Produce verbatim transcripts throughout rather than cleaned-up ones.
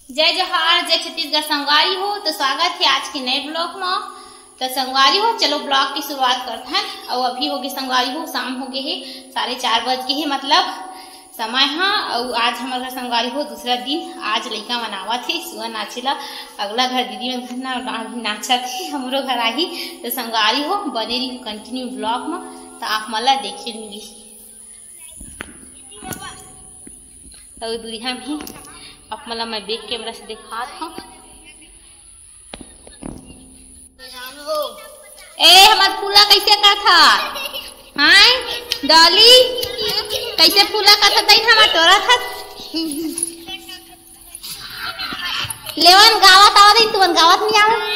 जय जोहार, जय छत्तीसगढ़ संगवारी हो। तो स्वागत हे आज के नए vlog म। तो संगवारी हो, चलो vlog की शुरुआत करथन। अउ अभी होगे संगवारी हो, शाम होगे हे, साढ़े चार बज गे हे, मतलब समय ह। अउ आज हमर घर संगवारी हो दूसरा दिन, आज लइका मन आवत हे सुआ नाचे ला। अगला घर दीदी मन घर ना, अभी नाचत हे, हमरो घर आही। तो संगवारी हो, बने रही continue vlog म, तो आप मन ला देखे मिली। अउ दुरिहा भी आप मन ला मैं back camera से दिखात हूँ। ए, हमर फूला कैसे करत हा? हाय, डॉली, कैसे फूला करत हा? तैं हमर टोरा था। लेवन गावत आवा दे, तुमन गावत नहीं आवा।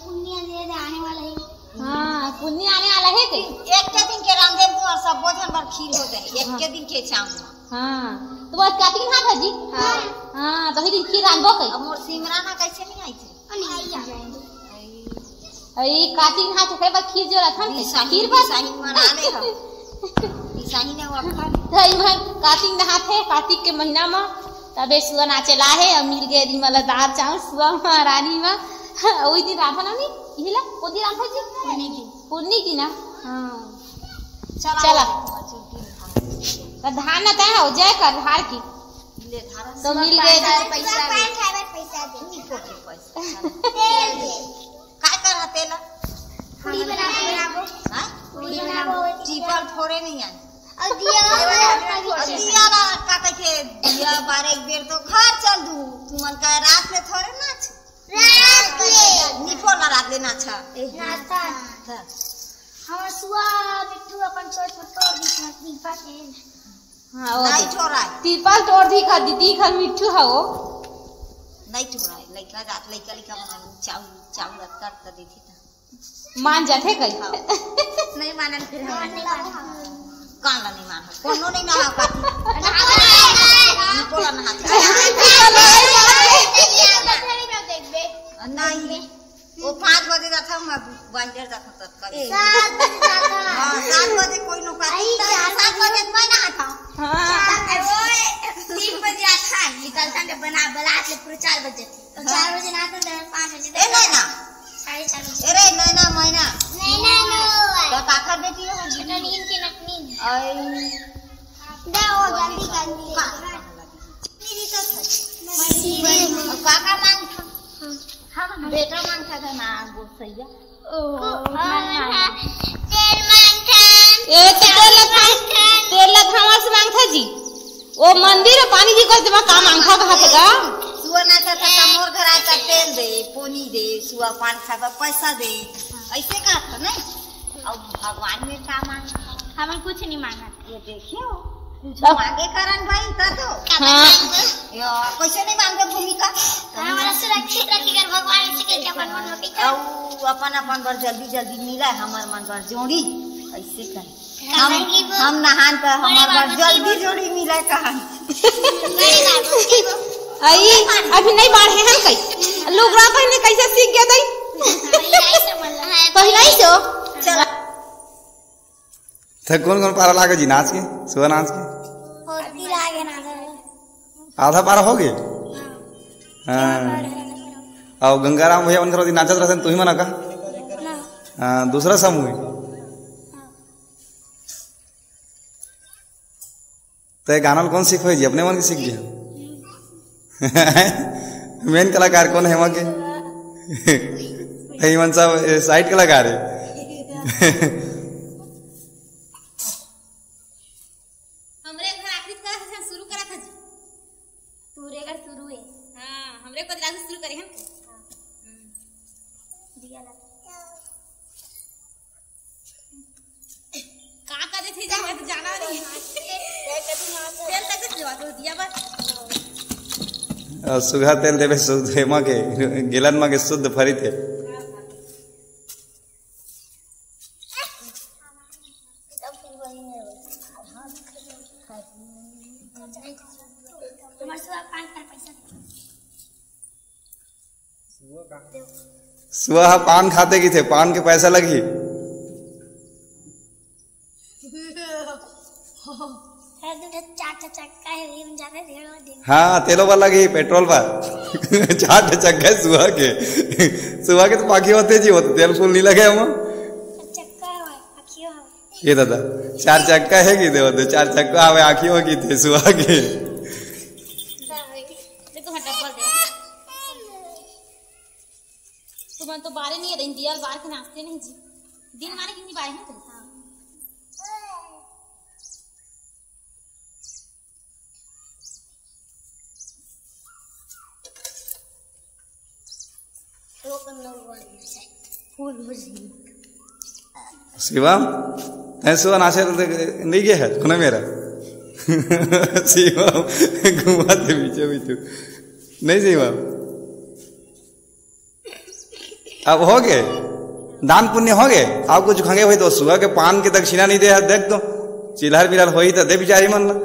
पुन्नी आने वाला है। हाँ, पुन्नी आने वाला है के? एक के दिन के रांधे तो और सब भोजन बर खीर हो जाए, एक हाँ। के दिन के चावल। हाँ, तो वो कातिक नहात है जी? हाँ। हाँ, तो ही दिन खीर रांधबो कई। अब मोर सिमरा ना कैसे नहीं आई थी? नहीं आई। अई कातिक नहात है, बस खीर जो रखन के। बिसाही, खीर बस। बिसाही मना ले हम। बिसाही ने वो अखन। तो इमन कातिक नहात है, कातिक के महीना में तबे सुआ नाचे ला हे, अउ मिल गए दिन वाला दार चावल सुआ महारानी में। ओही दिन रांधा ना नी, इही ला, ओ दिन रांधा जी? पुन्नी दिन। पुन्नी दिन ना? हाँ। चला। चला। तो धान न तय हो जाए कर धार की। ले धारा। तो मिल गए दिन। पैसा दे। पैसा दे। काय कर हते ला? पूरी बनाबो। हाँ? पूरी बनाबो। टीपल थोड़े नहीं आने। अउ दिया अउ दिया ला का कहिथे, दिया बारे एक बेर तो घर चल दू। तुमन का रात में थोड़े नाच। रात में। निपो ला रात ले नाच। नाचता। हाँ। हमर सुआ मिट्ठू अपन छोट छोट तोड़ दी, दीपा के। हाँ, वो नहीं दे। छोड़ा है। टीपल तोड़ दी खा, दीदी खा मिट्ठू हा वो। नहीं छोड़ा है, लइका रात लइका लइका मन चाउर, चाउर अतका अतका देथे त। मान जाथे कई। हाँ। नहीं मानन फिर हम। कान ला नहीं मानन। कोनो नहीं मानन काकी। निपो ला नहाथे। नहीं। वो पाँच बजे जाता हूँ, मैं बंजर जाता हूँ तब कभी। ए। सात बजे जाता हूँ। हाँ, सात बजे कोई नौकरी आई, नहीं, चार सात बजे। बजे मैं नहाता हूँ। हाँ। चार बजे। ओए, तीन बजे आता है, निकलता है, बना, बलात ले पूरे चार बजे। तो चार बजे नहाता हूँ, तो पाँच बजे ए, तक नहीं ना। साढ़े चार बजे। ए रे, नहीं ना, मैना। नहीं ना, नो। तो काकर बेटी हो? छोटा नींद के नटनीन। आई। दे वो गंदी, गंदी। का? मेरी तो और काका मांग था? हाँ, बेटा मांग था, था ना, गोसैया। ओहो, तेल मांग था। ए, तो तेल ला था, तेल ला था, से मांग था जी। ओ मंदिर में पानी जी कर देवा, का मांग था, कहा था का? सुआ ना था, था, मोर घर आए, तेल दे, पोनी दे, सुआ पान खाबा, पैसा दे, ऐसे कहा था ना। अब भगवान में का मांग था? हमन कुछ नहीं मांगा। ये देखियो, कुछ अब मांगे करन भाई, का तो? हाँ। या, कैसे नहीं मांगे भूमिका? हमारा सुरक्षित रखिए भगवान, इसी के जपन मन में पीछा। अउ अपन, अपन बर जल्दी, जल्दी मिला, हमर मन बर जोड़ी, ऐसे कहे। हम, काबर कि वो हम नहान त हमर बर जल्दी जोड़ी मिला कहन। बड़े बाबू की वो। आई, अभी नहीं बाढ़े हम कई। लुगरा पहने कैसे सीख गया दई? पहला ही से मन लगा है। पहला ही से हो? चल। त कौन कौन पारा लागे जी नाच के, सुआ नाच के? होती लागे ना। आधा पारा हो गए? हाँ। हाँ। और गंगाराम भैया उनकर ओती नाचत रहते, तू ही मना का? ना। हाँ, दूसरा समूह है। हाँ। तो ये गाना कौन सीखवे जी? अपने मन के सीख गया? मेन कलाकार कौन है वहाँ के? ये मन सब, ए, साइड कलाकार है। हमरे घर आखिरी का है, शुरू करा था जी। तू रे कर शुरू है। हाँ, हमरे को दिला शुरू करे हम। हाँ। हम्म। दिया लगा। का करे थे जी, मैं तो जाना नहीं। तेल तक से दिवा दो, दिया बस। अ, सुघा तेल देवे शुद्ध हेमा के, गेलन मा के शुद्ध फरी थे। हमारे साथ पाँच पैसा। सुआ ह पान खाते की थे, पान के पैसा लगही। है दू ठो चार ठो चक्का है, ये में जाते ढेर हो दिन। हाँ, तेलो बर लगही, पेट्रोल बर। चार ठो चक्का है सुआ के। सुआ के तो पाखी होते जी, वो तो तेल फूल नहीं लगे हम। चक्का है, पाखी हो। ये दादा, चार चक्का है कि दे, वो तो चार चक्का आवे, आँखी हो की थे सुआ के। देखो, हाँ, डब्बल दे। तुमन तो बारे नहीं है, दिन दिया बार के नाचते नहीं जी। दिन माने कितनी बारे हैं तुम? शिवम, तैं सुआ नाचे नहीं गया है, सुना मेरा। शिवम, घुमा दे पीछे पीछे। नहीं शिवम। अब हो गे, दान पुण्य हो गे। अब कुछ खंगे होही तो सुआ के पान के दक्षिणा नहीं दे, देख तो चिल्हर मिलर होही तो दे बिचारी मन ला।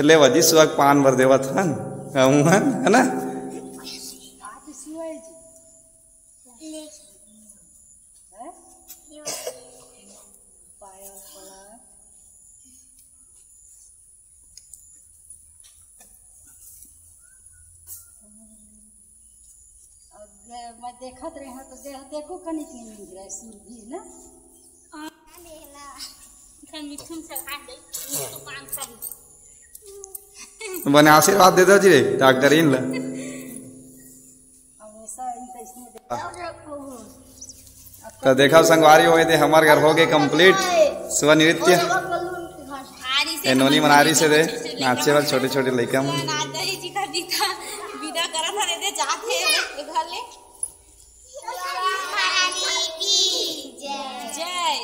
ले बजी, सुआ के पान भर देवत हन, हमू हन, है ना? अब मैं देखत रहे तो दे-, देखो कनिक नहीं मिल रहा है सुरभि ना। हाँ, ले ला। इधर मिथुन से खा दे, तो पान खाई। बने आशीर्वाद दे दो जी रे, डॉक्टर इन ला। हमेशा इनका इसमें दे-, तो देखा संगवारी, होए दे हमर घर हो गे complete। सुआ नृत्य। ए नोनी मनारी से दे नाचे बर छोटे छोटे लइका मन। नाच दही जी का विदा, विदा करत हन, दे जात हे घर ले। जय।